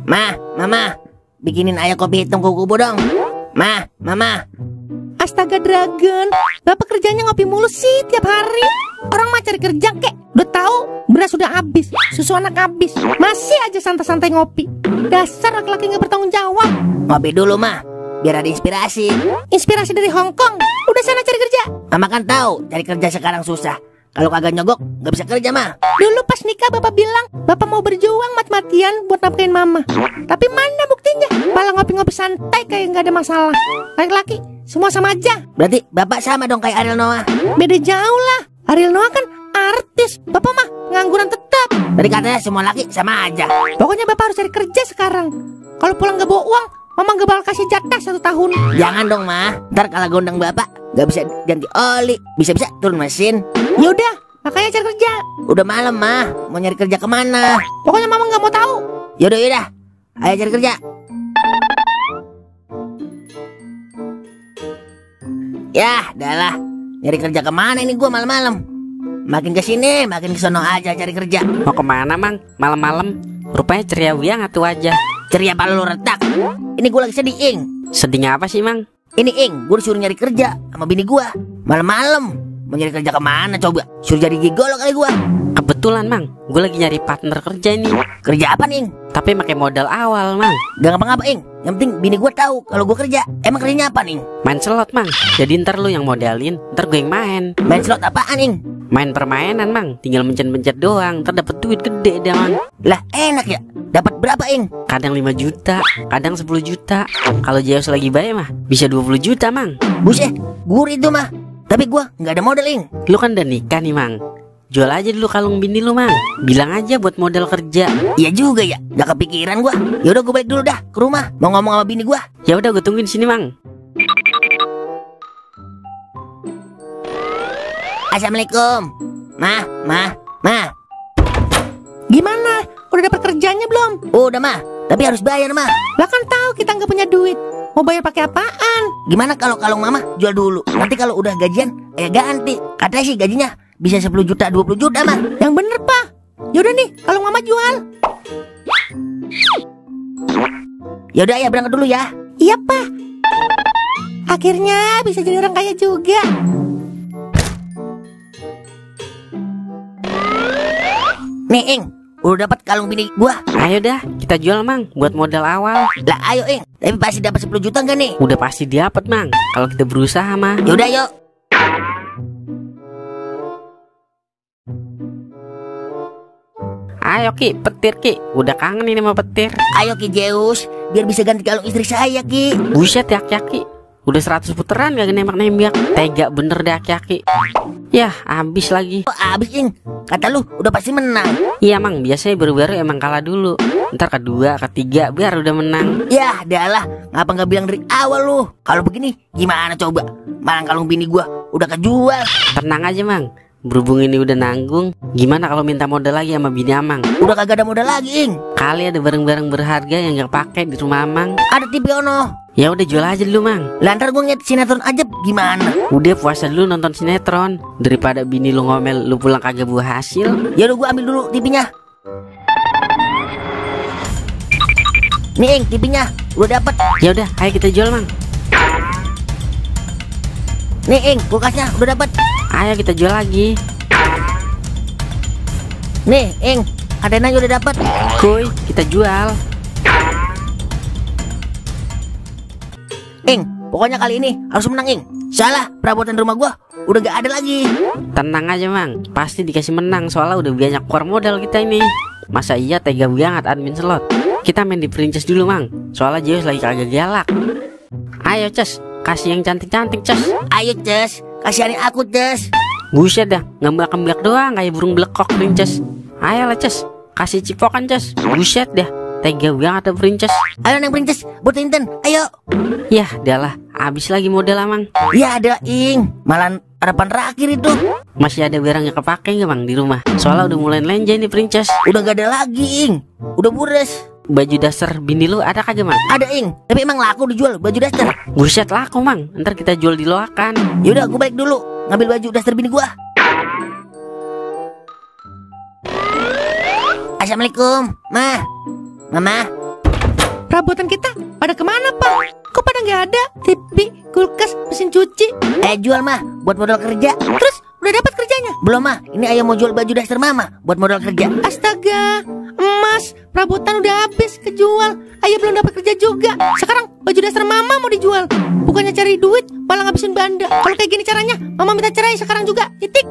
Mama, bikinin ayah kopi hitam kuku dong. Mama. Astaga Dragon, bapak kerjanya ngopi mulu sih tiap hari. Orang mah cari kerja kek. Udah tahu beras sudah habis, susu anak habis, masih aja santai-santai ngopi. Dasar laki-laki nggak bertanggung jawab. Ngopi dulu mah, biar ada inspirasi. Inspirasi dari Hong Kong. Udah sana cari kerja. Mama kan tahu cari kerja sekarang susah. Kalau kagak nyogok nggak bisa kerja mah. Dulu pas nikah bapak bilang bapak mau berjuang mati-matian buat nafkahin mama. Tapi mana buktinya? Malah ngopi-ngopi santai kayak nggak ada masalah. Laki-laki semua sama aja. Berarti bapak sama dong kayak Ariel Noah. Beda jauh lah. Ariel Noah kan artis, bapak mah ngangguran tetap. Tadi katanya semua laki sama aja. Pokoknya bapak harus cari kerja sekarang. Kalau pulang nggak bawa uang, mama nggak bakal kasih jatah 1 tahun. Jangan dong mah, ntar kalau gondang bapak nggak bisa ganti oli, bisa-bisa turun mesin. Yaudah, makanya cari kerja. Udah malam mah, mau nyari kerja kemana? Pokoknya mama nggak mau tahu. Yaudah, ayo cari kerja. Yah, dah nyari kerja kemana ini gua malam-malam? Makin kesini, makin kesono aja cari kerja. Mau kemana mang? Malam-malam? Rupanya ceria banget tuh aja. Ceria pala lu retak. Ini gua lagi sedih, Ing. Sedihnya apa sih mang? Ini Ing, gua disuruh nyari kerja sama bini gua malam-malam. Mau nyari kerja kemana coba? Suruh jadi gigolo kali gua. Kebetulan mang, gue lagi nyari partner kerja ini. Kerja apa nih? Tapi pakai modal awal mang. Gak ngapa-ngapa Ing. Yang penting bini gua tahu kalau gua kerja. Emang kerjanya apa nih? Main slot mang. Jadi ntar lu yang modalin, ntar gue yang main. Main slot apaan Ing? Main permainan mang. Tinggal mencet-mencet doang. Ntar dapet duit gede dah mang. Lah enak ya. Dapat berapa Ing? Kadang 5 juta, kadang 10 juta. Kalau Zeus lagi baik mah bisa 20 juta mang. Buset, gurih itu mah. Tapi gua nggak ada modal Ing. Lu kan udah nikah nih mang. Jual aja dulu kalung bini lu mang. Bilang aja buat modal kerja. Iya juga ya, gak kepikiran gua. Yaudah gua balik dulu dah ke rumah. Mau ngomong sama bini gua. Ya udah gue tungguin di sini mang. Assalamualaikum. Ma. Gimana? Udah dapat kerjanya belum? Udah mah, tapi harus bayar mah. Lah kan tahu kita nggak punya duit. Mau bayar pakai apaan? Gimana kalau kalung mama jual dulu? Nanti kalau udah gajian, ganti. Katanya sih gajinya bisa 10 juta, 20 juta mah. Yang bener pak. Yaudah nih, kalung mama jual. Yaudah ya berangkat dulu ya. Iya pak. Akhirnya bisa jadi orang kaya juga. Nih Ing, udah dapat kalung bini gua. Ayo dah, kita jual mang buat modal awal. Lah ayo Ing, tapi pasti dapat 10 juta enggak nih? Udah pasti dapat mang. Kalau kita berusaha mah. Yaudah yuk. Ayo Ki, petir Ki. Udah kangen ini sama petir. Ayo Ki Zeus, biar bisa ganti kalung istri saya Ki. Buset ya Ki. Udah 100 puteran gak nembak-nembak. Tega bener deh Ki. Yah, habis lagi. Oh, abis Ing, kata lu udah pasti menang. Iya mang, biasanya baru-baru emang kalah dulu. Ntar kedua, ketiga, biar udah menang. Yah, dah lah, ngapa nggak bilang dari awal lu? Kalau begini, gimana coba? Malang kalung bini gua udah kejual. Tenang aja mang, berhubung ini udah nanggung. Gimana kalau minta modal lagi sama bini amang? Udah kagak ada modal lagi Ing. Kali ada barang-barang berharga yang gak pakai di rumah amang. Ada TV ono. Ya udah jual aja dulu mang. Lantar gua ngeliat sinetron aja gimana? Udah puasa dulu nonton sinetron. Daripada bini lu ngomel lu pulang kagak buah hasil. Ya udah gua ambil dulu TV-nya. Nih Ing, TV-nya udah dapet. Ya udah, ayo kita jual mang. Nih Ing, kulkasnya udah dapet. Ayo kita jual lagi. Nih Ing, kadenanya udah dapet. Kuy, kita jual. Ing, pokoknya kali ini harus menang Ing. Salah, perabotan rumah gua udah gak ada lagi. Tenang aja mang, pasti dikasih menang. Soalnya udah banyak keluar modal kita ini. Masa iya tega banget admin slot. Kita main di Princess dulu mang. Soalnya Zeus lagi kagak galak. Ayo Ces, kasih yang cantik-cantik Ces. Ayo Ces, kasihanin aku Ces. Buset dah, ngambak-ngambak doang kayak burung belekok Princess. Ayo lah Ces, kasih cipokan Ces. Buset dah, tega banget ada Princess. Ayo neng Princess, buat Inten, ayo. Yah, dah habis lagi modal amang. Ya ada Ing, malah harapan terakhir itu. Masih ada barang yang kepake nggak mang di rumah? Soalnya udah mulai lenje nih Princess. Udah gak ada lagi Ing, udah bures. Baju dasar bini lu ada kagak mang? Ada Ing, tapi emang laku dijual baju daster. Buset laku mang, ntar kita jual di loakan. Yaudah gue balik dulu, ngambil baju daster bini gua. Assalamualaikum, Mama. Perabotan kita pada kemana, Pak? Kok pada nggak ada? TV, kulkas, mesin cuci. Jual mah buat modal kerja. Terus udah dapat kerjanya? Belum mah, ini ayah mau jual baju daster mama buat modal kerja. Astaga, emas, perabotan udah habis kejual. Ayah belum dapat kerja juga. Sekarang baju dasar mama mau dijual. Bukannya cari duit, malah ngabisin banda. Kalau kayak gini caranya, mama minta cerai sekarang juga. Titik.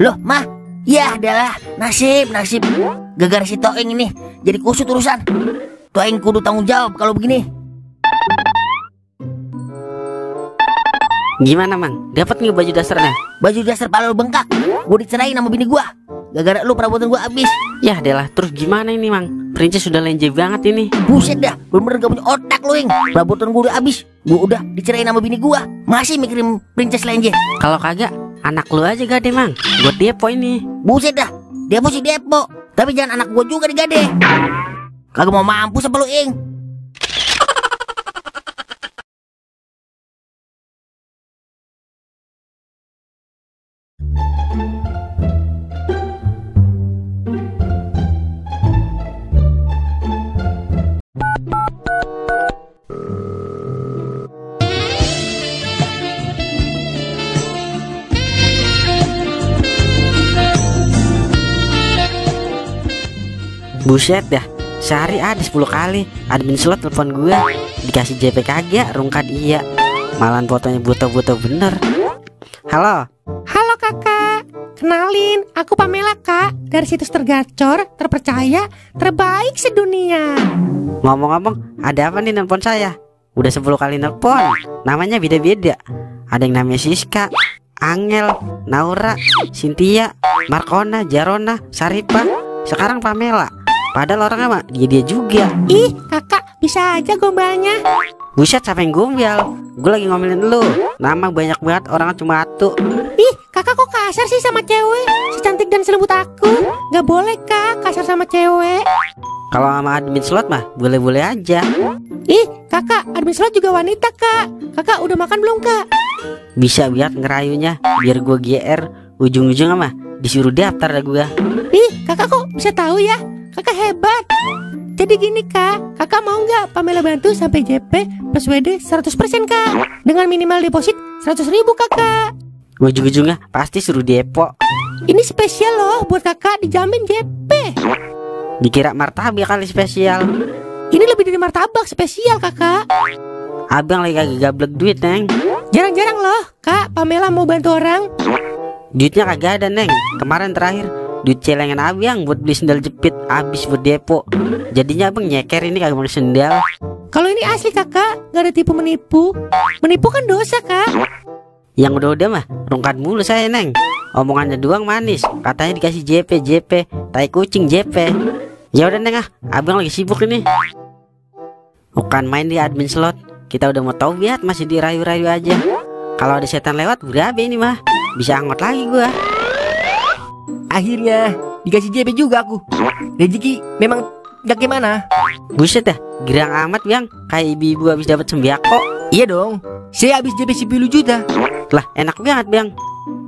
Loh mah, ya adalah nasib. Gara-gara si Toeng ini jadi kusut urusan. Toeng kudu tanggung jawab kalau begini. Gimana Mang? Dapat nggak baju dasarnya? Baju dasar pala lu bengkak. Gue dicerain sama bini gua. Gara-gara lu perabotan gua habis. Ya Delah, terus gimana ini Mang? Princess sudah lenje banget ini. Buset dah, bener-bener gak punya otak lu, Ing. Perabotan gua udah habis. Gua udah dicerain sama bini gua. Masih mikirin princess lenje. Kalau kagak, anak lu aja gade Mang. Buat depo ini. Buset dah, depo sih depo. Tapi jangan anak gua juga digade. Kagak mau mampus apa lu, Ing? Buset dah, sehari ada 10 kali admin slot telepon gue. Dikasih JP kagak, rungkat iya. Malahan fotonya buta-buta bener. Halo. Halo kakak, kenalin, aku Pamela kak. Dari situs tergacor, terpercaya, terbaik sedunia. Ngomong-ngomong, ada apa nih nelpon saya? Udah 10 kali nelpon. Namanya beda-beda. Ada yang namanya Siska, Angel, Naura, Cynthia, Markona, Jarona, Saripa, sekarang Pamela. Padahal orangnya mah dia juga. Ih kakak, bisa aja gombalnya. Buset, siapa yang gombal? Gue lagi ngomelin lu. Nama banyak banget, orangnya cuma satu. Ih kakak kok kasar sih sama cewek? Secantik dan selembut aku. Gak boleh kak kasar sama cewek. Kalau sama admin slot mah boleh-boleh aja. Ih kakak, admin slot juga wanita kak. Kakak udah makan belum kak? Bisa biar ngerayunya, biar gue GR. Ujung-ujungnya mah disuruh daftar dah gue. Ih kakak kok bisa tahu ya? Kakak hebat. Jadi gini kak, kakak mau nggak Pamela bantu sampai JP plus WD 100% kak, dengan minimal deposit 100.000 kakak. Ujung-ujungnya pasti suruh depo. Ini spesial loh buat kakak, dijamin JP. Dikira martabak kali spesial. Ini lebih dari martabak, spesial kakak. Abang lagi kagak gablek duit Neng. Jarang-jarang loh kak Pamela mau bantu orang. Duitnya kagak ada Neng. Kemarin terakhir duit celengan abang buat beli sendal jepit habis buat depo. Jadinya abang nyeker ini kagak mau sendal. Kalau ini asli kakak, gak ada tipu menipu. Menipu kan dosa kak. Yang udah-udah mah rungkat mulu saya Neng. Omongannya doang manis. Katanya dikasih JP, tai kucing JP. Ya udah Neng abang lagi sibuk ini. Bukan main di admin slot. Kita udah mau tau biat masih dirayu-rayu aja. Kalau ada setan lewat berabe ini mah. Bisa anggot lagi gua. Akhirnya dikasih JP juga aku. Rezeki memang gak gimana. Buset dah, girang amat Bang. Kayak ibu-ibu habis dapat sembako. Iya dong, saya habis JP 10 juta. Lah enak banget Bang.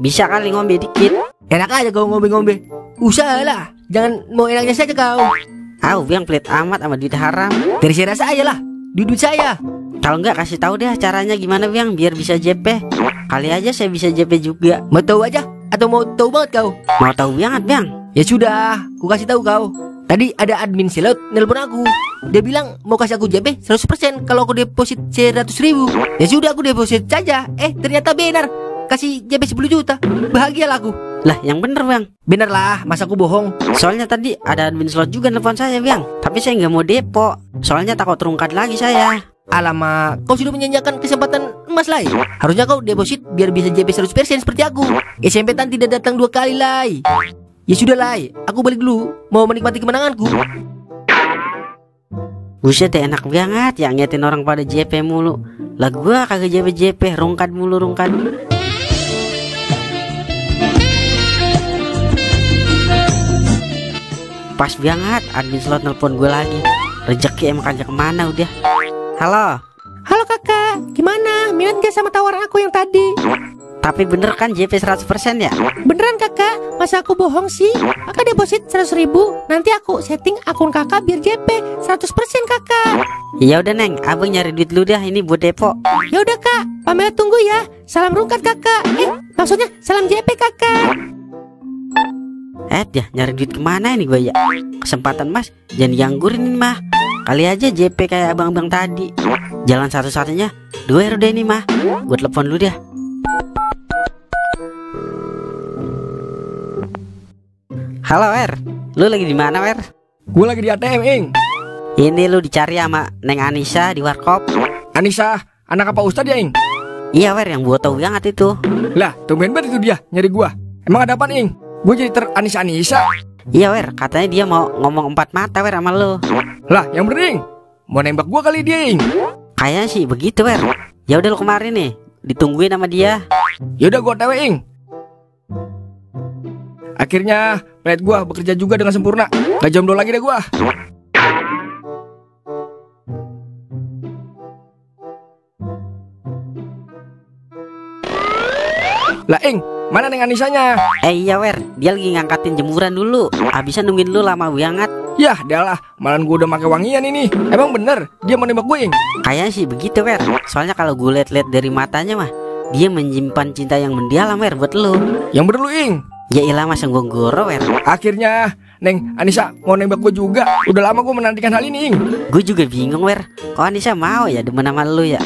Bisa kali ngombe dikit. Enak aja kau ngombe-ngombe. Usahalah, jangan mau enaknya saja kau. Bang pelit amat sama duit haram. Terserah saya lah, duit saya. Kalau enggak kasih tahu deh caranya gimana Bang biar bisa JP. Kali aja saya bisa JP juga. Mau tahu aja atau mau tahu banget kau? Mau tahu banget Bang. Ya sudah, aku kasih tahu kau. Tadi ada admin slot nelpon aku. Dia bilang mau kasih aku JP 100% kalau aku deposit 100.000. Ya sudah aku deposit saja. Ternyata benar. Kasih JP 10 juta. Bahagialah aku. Lah yang bener Bang. Bener lah, masa aku bohong. Soalnya tadi ada admin slot juga nelfon saya Bang. Tapi saya nggak mau depo. Soalnya takut terungkat lagi saya. Alamak, kau sudah menyanyikan kesempatan emas lain. Harusnya kau deposit biar bisa JP 100% seperti aku. Sempetan tidak datang 2 kali lai. Ya sudah lai, aku balik dulu. Mau menikmati kemenanganku. Buset ya enak banget ya ngetin orang pada JP mulu. Lah gua kagak JP, rungkat mulu rungkat. Pas banget admin slot nelpon gue lagi. Rezeki emang kagak kemana udah. Halo. Halo kakak, gimana? Minat gak sama tawaran aku yang tadi? Tapi bener kan JP 100% ya? Beneran kakak, masa aku bohong sih? Kakak deposit 100.000, nanti aku setting akun kakak biar JP 100% kakak. Ya udah Neng, abang nyari duit dulu dah ini buat depo. Ya udah kak, Pamela tunggu ya. Salam rungkat kakak. Maksudnya salam JP kakak. Ya nyari duit kemana ini gue ya? Kesempatan mas, jangan dianggurin ini mah. Kali aja JP kayak abang-abang tadi. Jalan satu-satunya 2 udah ini mah. Gue telepon dulu dah. Halo Wer, lu lagi di mana Wer? Gue lagi di ATM, Ing. Ini lu dicari sama Neng Anissa di warkop. Anissa, anak apa Ustadz ya, Ing? Iya Wer, yang buat tau banget itu. Lah, tumben banget itu dia nyari gua. Emang ada apaan, Ing? Gue jadi Anissa. Iya Wer, katanya dia mau ngomong 4 mata Wer sama lu. Lah, yang bener, Ing. Mau nembak gua kali dia, Ing. Kayaknya sih begitu Wer. Ya udah lu kemarin nih, ditungguin sama dia. Yaudah gua OTW, Ing. Akhirnya pelet gua bekerja juga dengan sempurna. Gak jomblo lagi deh gua. Lah, Ing, mana Neng Anissanya? Iya Wer, dia lagi ngangkatin jemuran dulu. Abisan nungguin lu lama banget. Yah, dah lah, malah gua udah pakai wangian ini. Emang bener dia mau nembak gue, Ing? Kayaknya sih begitu Wer. Soalnya kalau gue liat-liat dari matanya mah, dia menyimpan cinta yang mendalam Wer buat lu. Yang bener lu, Ing. Ya ilah masa gonggoro Wer. Akhirnya Neng Anissa mau nembak gue juga. Udah lama gue menantikan hal ini, Ing. Gue juga bingung Wer, kok Anissa mau ya demen sama lu ya?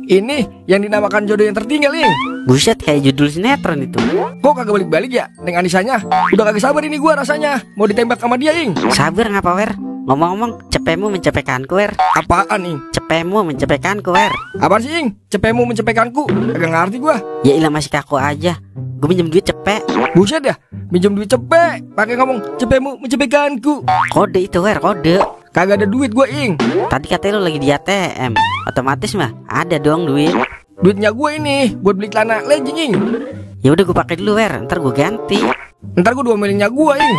Ini yang dinamakan jodoh yang tertinggal, Ing. Buset, kayak judul sinetron itu. Kok kagak balik-balik ya Neng Anissanya? Udah kagak sabar ini gue rasanya mau ditembak sama dia, Ing. Sabar ngapa Wer? Ngomong-ngomong, cepemu mencepekanku Wer. Apaan, Ing? Cepemu mencepekanku Wer. Apaan sih, Ing? Cepemu mencepekanku? Kagak ngerti gue. Ya ilah masih kaku aja. Gue pinjem duit cepet. Buset ya, minjem duit cepet pakai ngomong cepemu mencepekanku. Kode itu Wer, kode. Kagak ada duit gue, Ing. Tadi katanya lu lagi di ATM. Otomatis mah ada dong duit. Duitnya gue ini buat beli celana legging, Ing. Ya udah gue pakai dulu Wer, ntar gue ganti. Ntar gue 2 miliarnya gue, Ing.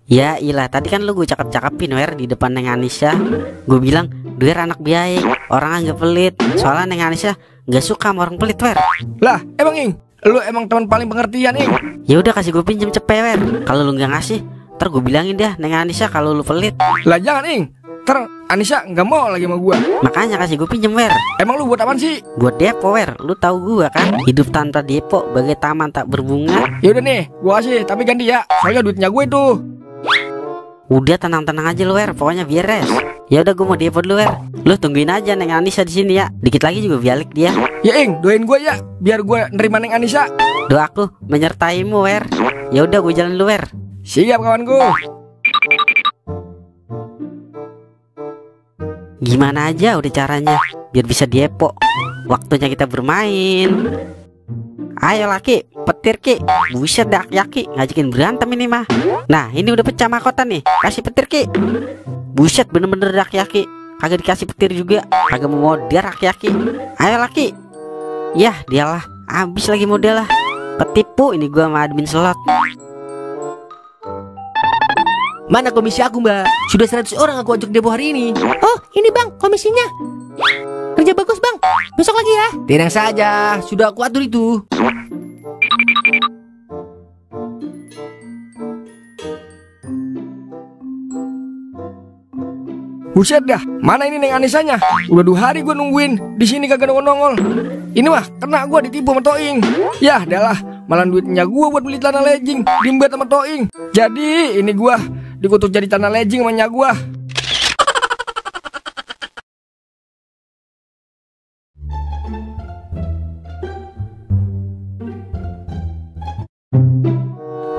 Ya ilah, tadi kan lu gue cakep-cakepin Wer di depan Neng Anissa. Gue bilang, Duer anak baik, orang agak pelit. Soalnya Neng Anissa gak suka sama orang pelit Wer. Lah, emang, Ing? Lu emang teman paling pengertian, Ing. Ya udah kasih gue pinjem cepet Wer. Kalau lu nggak ngasih, ntar gue bilangin dah Neng Anissa kalau lu pelit. Lah jangan, Ing. Ntar Anissa nggak mau lagi sama gua. Makanya kasih gue pinjem Wer. Emang lu buat apaan sih? Buat depo Wer. Lu tahu gua kan, hidup tanpa depo bagai taman tak berbunga. Ya udah nih, gua kasih tapi ganti ya. Soalnya duitnya gue itu. Udah tenang-tenang aja lu Wer, pokoknya beres. Ya udah gue mau depo dulu Wer. Lu tungguin aja Neng Anissa di sini ya. Dikit lagi juga balik dia. Ya, Ing, doain gue ya biar gue nerima Neng Anissa. Doaku menyertaimu Wer. Ya udah gue jalan dulu Wer. Siap kawanku. Gimana aja udah caranya biar bisa depo. Waktunya kita bermain. Ayo laki, petir ki. Buset dah Yaki, ngajakin berantem ini mah. Nah ini udah pecah mahkota nih. Kasih petir ki. Buset bener-bener dak Yaki. Kagak dikasih petir juga. Kagak mau modal dak Yaki. Ayo laki. Yah dialah, abis lagi modal lah. Ketipu ini gua sama admin slot. Mana komisi aku, Mbak? Sudah 100 orang aku ajak depo hari ini. Oh ini bang komisinya. Kerja bagus bang, besok lagi ya. Tenang saja, sudah aku atur itu. Buset dah, mana ini Neng Anissanya? Udah 2 hari gue nungguin, di sini kagak nongol-nongol. Ini mah kena gue ditipu sama Toing. Yah, dah lah, malah duitnya gue buat beli celana legging diembet sama Toing. Jadi ini gue dikutuk jadi celana legging sama nyak gue.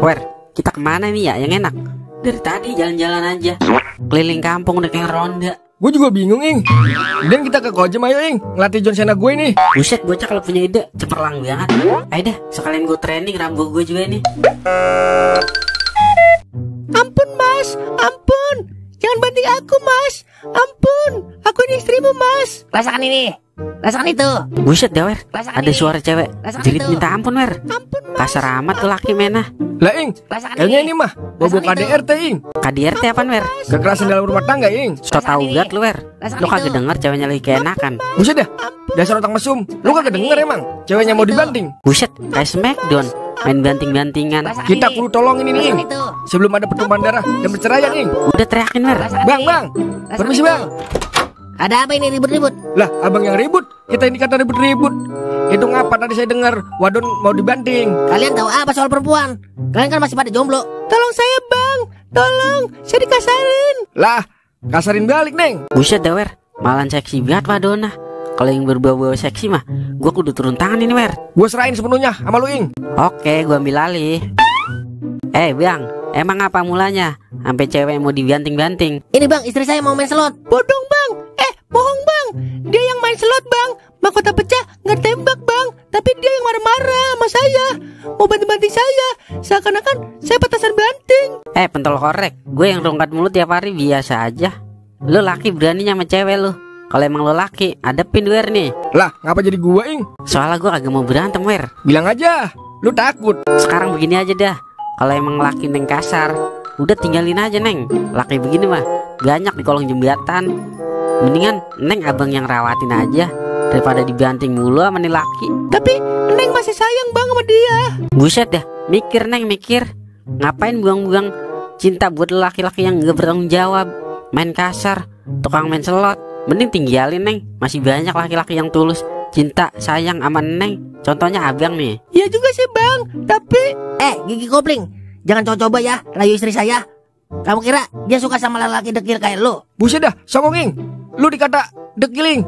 Wer, kita kemana nih ya yang enak? Dari tadi jalan-jalan aja. Keliling kampung udah kayak ronda. Gue juga bingung, Ing. Dan kita ke Kojem ayo, Ing. Ngelatih John Cena gue nih. Buset bocah kalau punya ide cemerlang banget. Ayo dah, sekalian gue training rambut gue juga ini. Ampun mas, ampun. Jangan banting aku mas. Ampun, aku ini istrimu mas. Rasakan ini. Rasakan itu. Buset dah Wer, Rasakan ada ini. suara cewek Rasakan jerit itu. minta ampun Wer. Ampun mas. Kasar amat tuh laki menah. Lah, Ing. Rasakan Kayaknya ini mah bobok Rasakan itu. KDRT, Ing. KDRT apaan Wer? Kekerasan dalam rumah tangga, Ing. So tau ini. banget lu Wer. Rasakan Lu kagak itu. denger ceweknya lagi keenakan. Buset dah, Dasar otak mesum. Lu kagak denger emang? Ceweknya mau dibanting. Buset, kayak Smackdown. Main banting-bantingan. Kita kudu tolongin ini, Ing. Sebelum ada pertumpahan darah dan perceraian, Ing. Udah teriakin, Wer. Bang. Permisi, Bang. Ada apa ini ribut-ribut? Lah, abang yang ribut. Kita ini kata ribut-ribut. Itu ngapa tadi saya dengar wadon mau dibanting. Kalian tahu apa soal perempuan? Kalian kan masih pada jomblo. Tolong saya bang, tolong, saya dikasarin. Lah, kasarin balik, Neng. Buset dah, Wer. Malan seksi banget Madonna. Kalau yang berbau-bau seksi mah, gua kudu turun tangan ini, Wer. Gua serahin sepenuhnya sama lu, Ing. Oke, gua ambil alih. Bang, emang apa mulanya? Sampai cewek mau dibanting-banting. Ini bang, istri saya mau main slot. Bodong bang, bohong bang. Dia yang main slot bang. Mahkota pecah, nggak tembak bang. Tapi dia yang marah-marah sama saya. Mau banting-banting saya. Seakan-akan saya petasan banting. Pentol korek. Gue yang rongkat mulut tiap hari biasa aja. Lu laki beraninya sama cewek lu. Kalau emang lu laki, adepin Wer nih. Lah, ngapa jadi gua, Ing? Soalnya gue kagak mau berantem, Wer. Bilang aja, lu takut. Sekarang begini aja dah. Kalau emang laki Neng kasar, udah tinggalin aja, Neng. Laki begini mah banyak di kolong jembatan. Mendingan Neng abang yang rawatin aja daripada dibanting mulu sama nih laki. Tapi Neng masih sayang bang sama dia. Buset dah, mikir Neng, mikir. Ngapain buang-buang cinta buat laki-laki yang gak bertanggung jawab, main kasar, tukang main slot. Mending tinggalin, Neng. Masih banyak laki-laki yang tulus cinta, sayang sama Neng. Contohnya abang nih. Iya juga sih bang, tapi Gigi kopling, jangan coba-coba ya rayu istri saya. Kamu kira dia suka sama lelaki dekil kayak lu? Buset dah, songong, Ing. Lu dikata dekiling.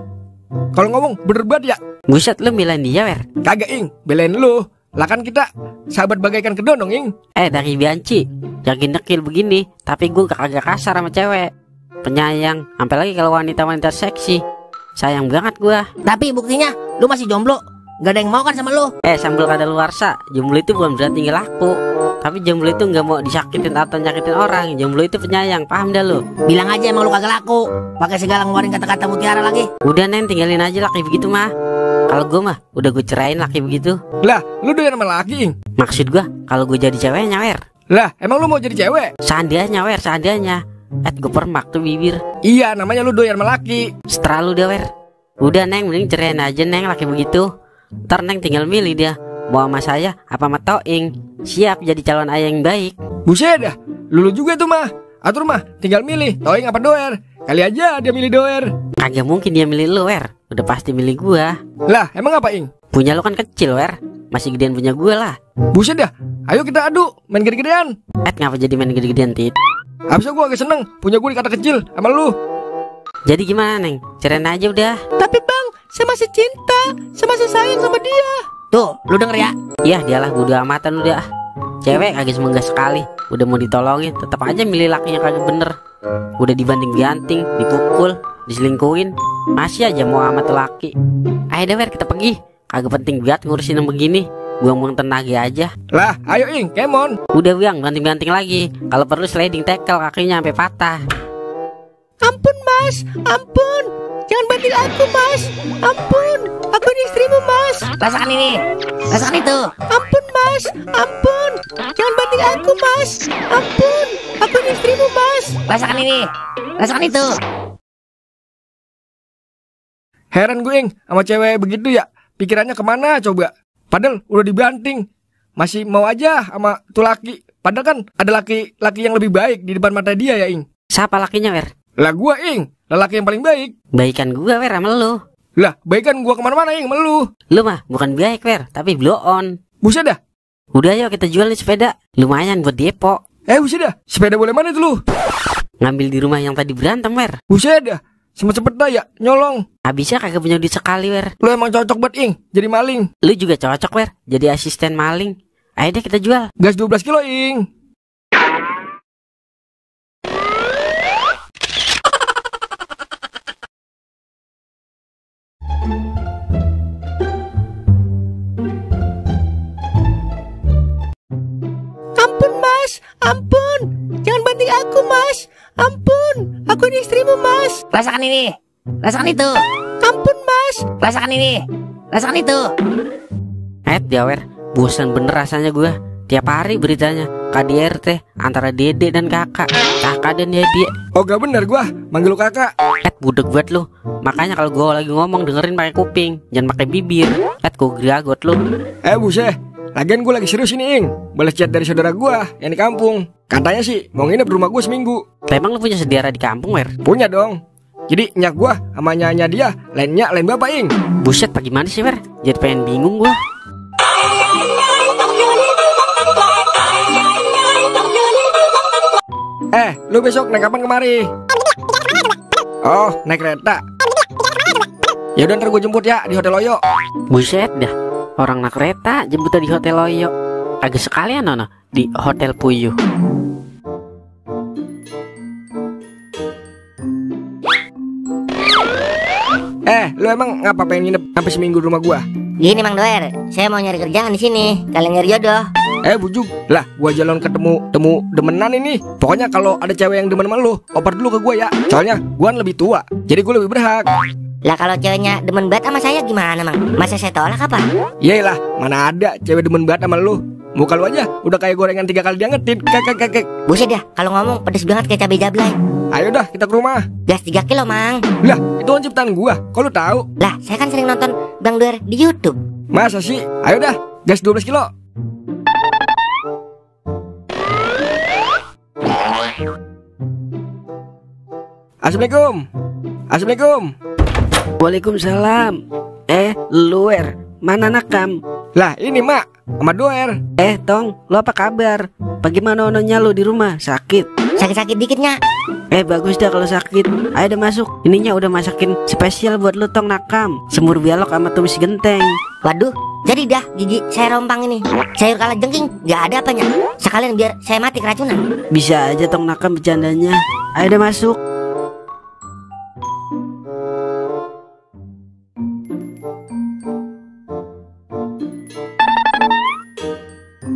Kalau ngomong bener banget ya. Buset, lu belain dia, Wer. Kagak, Ing, belain lu. Lah kan kita sahabat bagaikan kedondong, Ing. Dari Bianci, yakin dekil begini, tapi gue kagak kasar sama cewek. Penyayang, sampai lagi kalau wanita-wanita seksi. Sayang banget gua. Tapi buktinya lu masih jomblo. Gak ada yang mau kan sama lu. Sambil kadaluarsa, jomblo itu bukan berarti gak laku. Tapi jomblo itu gak mau disakitin atau nyakitin orang. Jomblo itu penyayang, paham dah lu? Bilang aja emang lu kagak laku. Pakai segala ngeluarin kata-kata mutiara lagi. Udah, Neng, tinggalin aja laki begitu mah. Kalau gue mah udah gue cerain laki begitu. Lah, lu doyan sama laki, Ing. Maksud gua, kalau gue jadi ceweknya, Wer. Lah, emang lu mau jadi cewek? Seandainya, Wer, seandainya. Gue permak tuh bibir. Iya, namanya lu doyan sama laki. Setelah lu dah, Wer. Udah, Neng, mending cerain aja, Neng, laki begitu. Ntar Neng tinggal milih dia, mau sama saya apa sama Toing. Siap jadi calon ayah yang baik. Buset dah, lu juga tuh mah. Atur mah, tinggal milih Toing apa Doer. Kali aja dia milih Doer. Kagak mungkin dia milih lu, Wer. Udah pasti milih gua. Lah, emang apa, Ing? Punya lu kan kecil, Wer. Masih gedean punya gua lah. Buset dah, ayo kita adu, main gede-gedean. Ngapa jadi main gede-gedean, Tit? Habisnya gua agak seneng punya gua dikata kecil sama lu. Jadi gimana, Neng? Cerain aja udah. Tapi bang, saya masih cinta, saya masih sayang sama dia. Tuh, lu denger ya. Iya, dialah bodo amatan udah. Cewek kagak semenggak sekali. Udah mau ditolongin, tetap aja milih laki yang kagak bener. Udah dibanting-banting, dipukul, diselingkuhin, masih aja mau sama tuh laki. Ayo deh, Wer, kita pergi. Kagak penting banget ngurusin yang begini. Buang-buang tenaga aja. Lah, ayo, Ing, kemon. Udah, Bang, banting-banting lagi. Kalau perlu sliding tackle, kakinya sampai patah. Ampun mas, ampun. Jangan banting aku mas. Ampun, aku ini istrimu mas. Rasakan ini, rasakan itu. Ampun mas, ampun. Jangan banting aku mas. Ampun, aku ini istrimu mas. Rasakan ini, rasakan itu. Heran gue, Ing, sama cewek begitu ya. Pikirannya kemana coba? Padahal udah dibanting, masih mau aja sama tuh laki. Padahal kan ada laki-laki yang lebih baik di depan mata dia ya, Ing. Siapa lakinya, Wer? Lah gua, Ing, lelaki yang paling baik. Baikan gua, Wer, sama lu. Lah, baikan gua kemana-mana, Ing, sama lu. Lu mah bukan baik, Wer, tapi blow on. Buset dah. Udah, yuk kita jual nih sepeda. Lumayan buat depo. Buset dah, sepeda boleh mana itu lu? Ngambil di rumah yang tadi berantem, Wer. Buset dah, sempet-sempet dah ya, nyolong. Habisnya kagak punya duit sekali, Wer. Lu emang cocok buat, Ing, jadi maling. Lu juga cocok, Wer, jadi asisten maling. Ayo deh kita jual. Gas 12 kilo, Ing. Ampun mas, ampun. Jangan banting aku mas. Ampun, aku ini istrimu mas. Rasakan ini, rasakan itu. Ampun mas. Rasakan ini, rasakan itu. Dia, Wer, bosan bener rasanya gua Tiap hari beritanya KDRT antara Dede dan kakak, kakak dan Dede. Oh gak bener gua manggil lu kakak. Budek buat lu. Makanya kalau gua lagi ngomong dengerin pakai kuping, jangan pakai bibir. Gua geragot lu. Buset, lagian gua lagi serius ini Ing. Balas chat dari saudara gua yang di kampung. Katanya sih mau nginep di rumah gua seminggu. Emang lu punya saudara di kampung, Wer? Punya dong. Jadi nyak gua sama nyanya dia lain nyak lain bapak Ing. Buset, bagaimana sih, Wer? Jadi pengen bingung gua. Lu besok naik kapan kemari? Oh, naik kereta. Ya udah ntar gue jemput ya di Hotel Loyo. Buset dah, orang naik kereta jemputnya di Hotel Loyo. Agak sekalian nono di Hotel Puyuh. Lu emang ngapa pengen nginep sampai seminggu di rumah gua? Gini Mang Doer, saya mau nyari kerjaan di sini. Kalian nyari jodoh. Bujuk lah, gua jalan ketemu demenan ini. Pokoknya kalau ada cewek yang demen sama lu, oper dulu ke gua ya. Soalnya gua kan lebih tua, jadi gua lebih berhak. Lah kalau ceweknya demen banget sama saya gimana Mang? Masa saya tolak apa? Iyalah, mana ada cewek demen banget sama lu. Muka lu aja udah kayak gorengan 3 kali diangetin. Kek. Buset dah, kalau ngomong pedes banget kayak cabai jablay. Ayo dah kita ke rumah. Gas 3 kilo Mang. Lah, itu kan ciptaan gua. Kok lu tahu? Lah, saya kan sering nonton Bang Doer di YouTube. Masa sih? Ayo dah, gas 12 kilo. Assalamualaikum. Assalamualaikum. Waalaikumsalam. Luer, mana nakam? Lah ini mak, sama Doer. Tong, lu apa kabar? Bagaimana ononya lu di rumah? Sakit? Sakit-sakit dikitnya. Bagus dah kalau sakit. Ayo udah masuk. Ininya udah masakin spesial buat lu Tong nakam. Semur bialok sama tumis genteng. Waduh, jadi dah gigi saya rompang ini. Sayur kala jengking, gak ada apanya. Sekalian biar saya mati keracunan. Bisa aja Tong nakam bercandanya. Ayo udah masuk.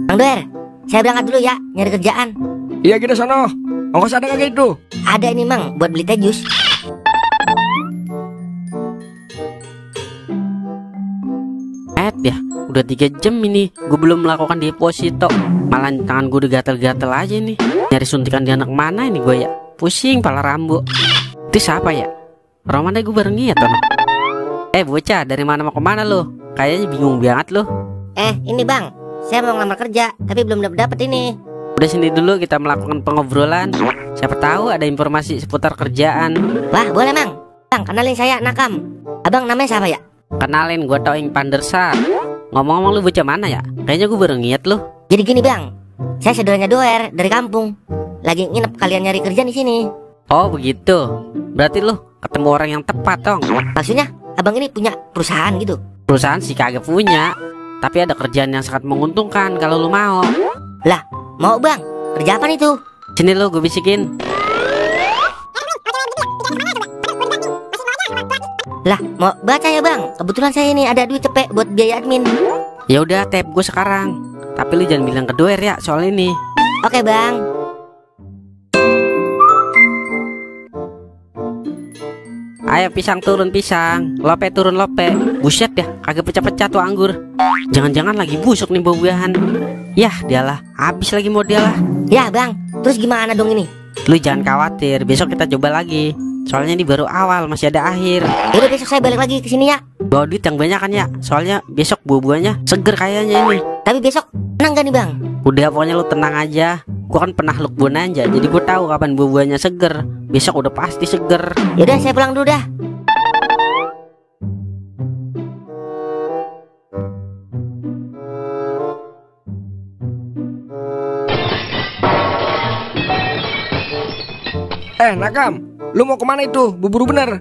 Bang Doer, saya berangkat dulu ya, nyari kerjaan. Iya kita sono. Ongkos ada kagak itu? Ada ini Mang, buat beli teh jus. Ya, udah 3 jam ini gue belum melakukan deposito. Malah tangan gue udah gatel-gatel aja nih. Nyari suntikan di anak mana ini gue ya. Pusing pala rambu. Itu siapa ya? Orang mana gue bareng ya Tono? Bocah, dari mana mau kemana lo? Kayaknya bingung banget lo. Ini Bang, saya mau ngelamar kerja, tapi belum dapet ini. Udah sini dulu kita melakukan pengobrolan. Siapa tahu ada informasi seputar kerjaan. Wah boleh Mang. Bang, kenalin saya Nakam. Abang namanya siapa ya? Kenalin, gue Toing Pandersar. Ngomong-ngomong lu bocah mana ya? Kayaknya gue baru ngiat lu. Jadi gini Bang, saya saudaranya Doer dari kampung. Lagi nginep kalian nyari kerja di sini. Oh begitu. Berarti lu ketemu orang yang tepat Tong. Maksudnya abang ini punya perusahaan gitu? Perusahaan sih kagak punya, tapi ada kerjaan yang sangat menguntungkan kalau lu mau. Lah, mau Bang, kerja apa itu? Sini lu, gue bisikin. Lah, mau baca ya Bang? Kebetulan saya ini ada duit cepet buat biaya admin. Ya udah, tap gue sekarang. Tapi lu jangan bilang ke Doer ya soal ini. Oke Bang. Ayo pisang turun pisang, lope turun lope. Buset ya, kagak pecah-pecah tuh anggur. Jangan-jangan lagi busuk nih buah-buahan. Yah, dialah, habis lagi modal lah. Ya Bang, terus gimana dong ini? Lu jangan khawatir, besok kita coba lagi. Soalnya ini baru awal, masih ada akhir. Udah besok saya balik lagi ke sini ya. Bawa duit yang banyak kan ya. Soalnya besok buah-buahnya seger kayaknya ini. Tapi besok tenang gak nih Bang? Udah pokoknya lu tenang aja. Gua kan penakluk bonanza, jadi gua tahu kapan buah-buahnya seger. Besok udah pasti seger. Yaudah saya pulang dulu dah. Nakam, lu mau kemana itu? Buru-buru bener.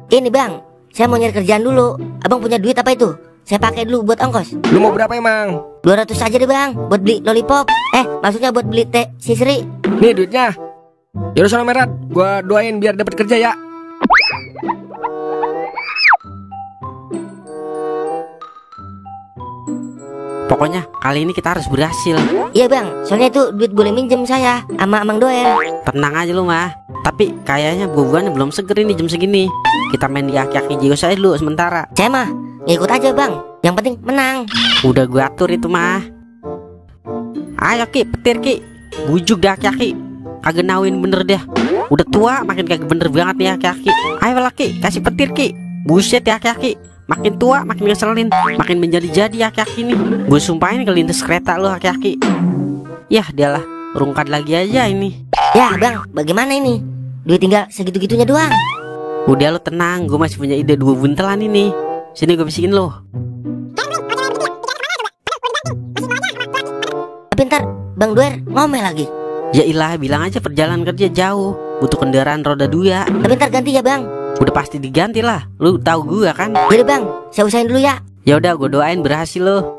Ini Bang, saya mau nyari kerjaan dulu. Abang punya duit apa itu? Saya pakai dulu buat ongkos. Lu mau berapa emang? 200 aja deh Bang, buat beli lollipop. Maksudnya buat beli teh si Sri. Nih duitnya. Yaudah sono Merat, gua doain biar dapat kerja ya. Pokoknya kali ini kita harus berhasil. Iya Bang, soalnya itu duit boleh minjem saya sama Amang Doer. Tenang aja lu mah. Tapi kayaknya buah-buahnya belum seger ini jam segini. Kita main di aki-aki jigo saya dulu sementara. Saya mah ngikut aja Bang, yang penting menang. Udah gue atur itu mah. Ayo Ki, petir Ki. Bujuk dah aki-aki. Kagak nawin bener dah. Udah tua makin kagak bener banget nih aki-aki. Ayo lah Ki, kasih petir Ki. Buset ya aki-aki. Makin tua makin ngeselin. Makin menjadi-jadi aki-aki nih. Gue sumpahin kelindes kereta lu aki-aki. Yah dialah, rungkat lagi aja ini. Ya bang, bagaimana ini? Duit tinggal segitu-gitunya doang. Udah lu tenang, gue masih punya ide 2 buntelan ini. Sini gue bisikin lo. Tapi ntar Bang Duer ngomel lagi. Ya ilah, bilang aja perjalanan kerja jauh, butuh kendaraan roda 2. Tapi ntar ganti ya bang. Udah pasti diganti lah, lu tahu gua kan. Yaudah bang, saya usahain dulu ya. Ya udah, gue doain berhasil lo.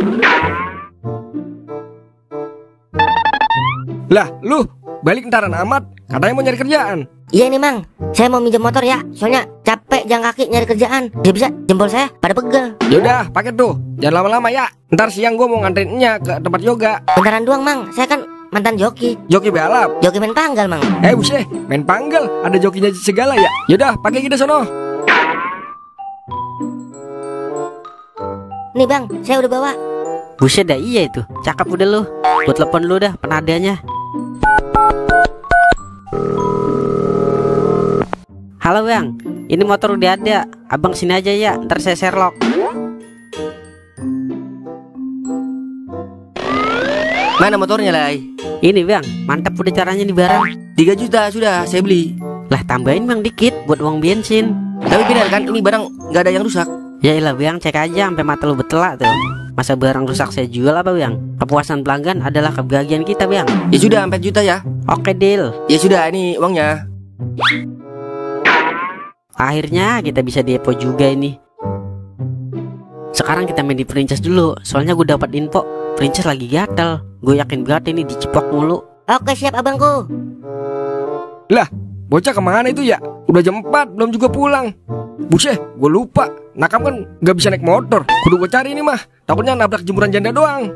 Lah, lu balik ntaran amat. Katanya mau nyari kerjaan. Iya nih mang, saya mau minjem motor ya. Soalnya capek jalan kaki nyari kerjaan. Bisa jempol saya pada pegel. Yaudah, pakai tuh. Jangan lama-lama ya. Ntar siang gue mau nganterinnya ke tempat yoga. Bentaran doang mang, saya kan mantan joki. Joki balap. Joki main panggal mang. Buset, main panggal. Ada jokinya segala ya. Yaudah, pakai kita sono. Nih bang, saya udah bawa. Buset dah, iya itu. Cakep udah lu. Gue telepon lu dah penadanya. Halo bang, ini motor udah ada. Abang sini aja ya, ntar saya Sherlock. Mana motornya, Lai? Ini bang, mantap udah caranya nih barang. 3 juta sudah saya beli. Lah tambahin bang dikit buat uang bensin. Tapi benar kan ini barang nggak ada yang rusak. Ya ilah bang, cek aja sampai mata lu betelak tuh. Masa barang rusak saya jual apa bang? Kepuasan pelanggan adalah kebahagiaan kita bang. Ya sudah 4 juta ya. Oke deal. Ya sudah, ini uangnya. Akhirnya kita bisa depo juga ini. Sekarang kita main di Princess dulu. Soalnya gue dapat info Princess lagi gatel. Gue yakin banget ini dicipok mulu. Oke siap abangku. Lah, bocah kemana itu ya? Udah jam 4, belum juga pulang. Buset, gue lupa. Nakam kan gak bisa naik motor. Kudu gue cari ini mah. Takutnya nabrak jemuran janda doang.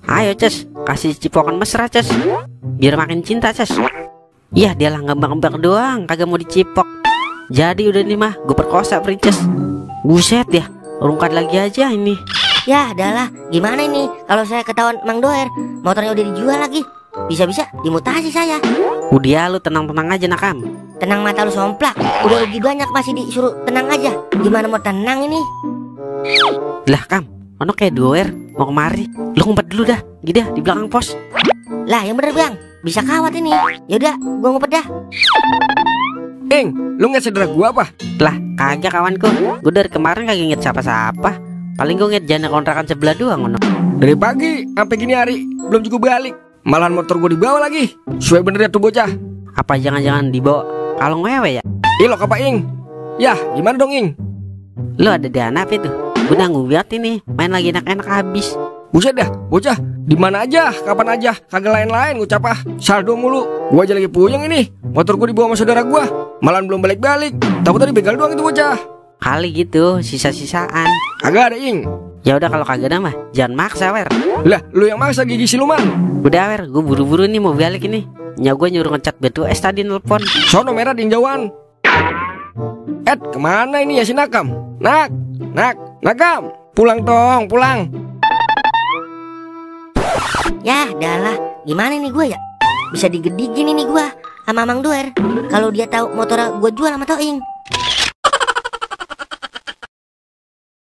Ayo Ces, kasih cipokan mesra Ces. Biar makin cinta Ces. Iya dia lah ngambang-ngambang doang, kagak mau dicipok. Jadi udah nih mah, gue perkosa Princess. Buset ya, rungkat lagi aja ini. Ya adalah, gimana ini kalau saya ketahuan Mang Doer, motornya udah dijual lagi. Bisa-bisa dimutasi saya. Udah lu tenang-tenang aja Nakam. Tenang mata lu somplak. Udah rugi banyak masih disuruh tenang aja. Gimana mau tenang ini? Lah Kam, ono kayak Doer mau kemari. Lu ngumpet dulu dah, gitu dah di belakang pos. Lah yang bener bang, bisa kawat ini. Yaudah, gua ngumpet dah. Lu nggak cedera gua apa? Lah kagak kawanku, gue dari kemarin kagak inget siapa-siapa. Paling gue inget janda kontrakan sebelah doang ono. Dari pagi sampai gini hari belum juga balik. Malahan motor gua dibawa lagi. Sesuai bener ya tuh bocah. Apa jangan-jangan dibawa kalau ngewe ya? Lo apa Ing? Yah gimana dong Ing? Lu ada dana apa itu? Gue nanggung banget ini, main lagi enak-enak habis. Buset dah, bocah, di mana aja, kapan aja, kagak lain-lain ngucap ah, saldo mulu. Gua aja lagi puyeng ini, motor gua dibawa sama saudara gua, malahan belum balik-balik. Takut tadi begal doang itu bocah. Kali gitu, sisa-sisaan. Kagak ada Ing. Ya udah kalau kagak ada mah, jangan maksa wer. Lah, lu yang maksa gigi siluman. Udah wer, gue buru-buru nih mau balik ini. Nya gue nyuruh ngecat batu es tadi nelpon. Sono merah di jauhan. Kemana ini ya si Nakam? Nakam, pulang tong, pulang. Ya adalah, gimana nih gue ya? Bisa digedegin ini gue sama Mang Doer. Kalau dia tahu motor gue jual sama Toing.